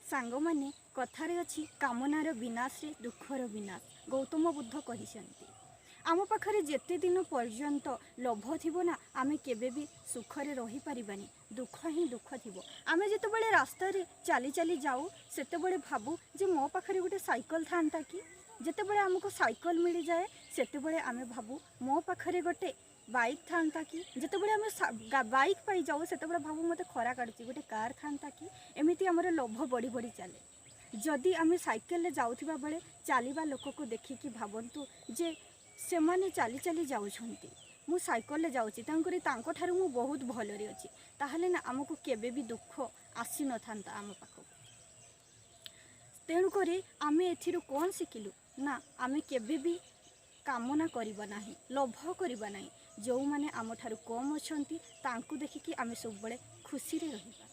ସାଙ୍ଗମାନେ, କଥାରେ ଅଛି, କାମନାର ବିନାଶରେ ଦୁଃଖର ବିନାଶ। ଗୌତମ ବୁଦ୍ଧ କହିଛନ୍ତି, ଆମ ପାଖରେ ଯେତେ ଦିନ ପର୍ଯ୍ୟନ୍ତ ଲୋଭ ଥିବ ନା, ଆମେ କେବେ ବି ସୁଖରେ ରହିପାରିବାନି। ଦୁଃଖ ହିଁ ଦୁଃଖ ଥିବ। ଆମେ ଯେତେବେଳେ ରାସ୍ତାରେ ଚାଲି ଚାଲି ଯାଉ, ସେତେବେଳେ ଭାବୁ ଯେ ମୋ ପାଖରେ ଗୋଟେ ସାଇକେଲ ଥାନ୍ତା କି। ଯେତେବେଳେ ଆମକୁ ସାଇକେଲ ମିଳିଯାଏ, ସେତେବେଳେ ଆମେ ଭାବୁ ମୋ ପାଖରେ ଗୋଟେ ବାଇକ୍ ଥାନ୍ତା କି। ଯେତେବେଳେ ଆମେ ବାଇକ୍ ପାଇଯାଉ, ସେତେବେଳେ ଭାବୁ ମୋତେ ଖରା କାଟୁଛି, ଗୋଟେ କାର୍ ଥାନ୍ତା କି। ଏମିତି ଆମର ଲୋଭ ବଢ଼ି ବଢ଼ି ଚାଲେ। ଯଦି ଆମେ ସାଇକେଲରେ ଯାଉଥିବା ବେଳେ ଚାଲିବା ଲୋକକୁ ଦେଖିକି ଭାବନ୍ତୁ ଯେ ସେମାନେ ଚାଲି ଚାଲି ଯାଉଛନ୍ତି, ମୁଁ ସାଇକେଲରେ ଯାଉଛି, ତେଣୁକରି ତାଙ୍କଠାରୁ ମୁଁ ବହୁତ ଭଲରେ ଅଛି, ତାହେଲେ ନା ଆମକୁ କେବେ ବି ଦୁଃଖ ଆସିନଥାନ୍ତା ଆମ ପାଖକୁ। ତେଣୁକରି ଆମେ ଏଥିରୁ କ'ଣ ଶିଖିଲୁ ନା, ଆମେ କେବେ ବି କାମନା କରିବା ନାହିଁ, ଲୋଭ କରିବା ନାହିଁ। ଯେଉଁମାନେ ଆମଠାରୁ କମ୍ ଅଛନ୍ତି, ତାଙ୍କୁ ଦେଖିକି ଆମେ ସବୁବେଳେ ଖୁସିରେ ରହିବା।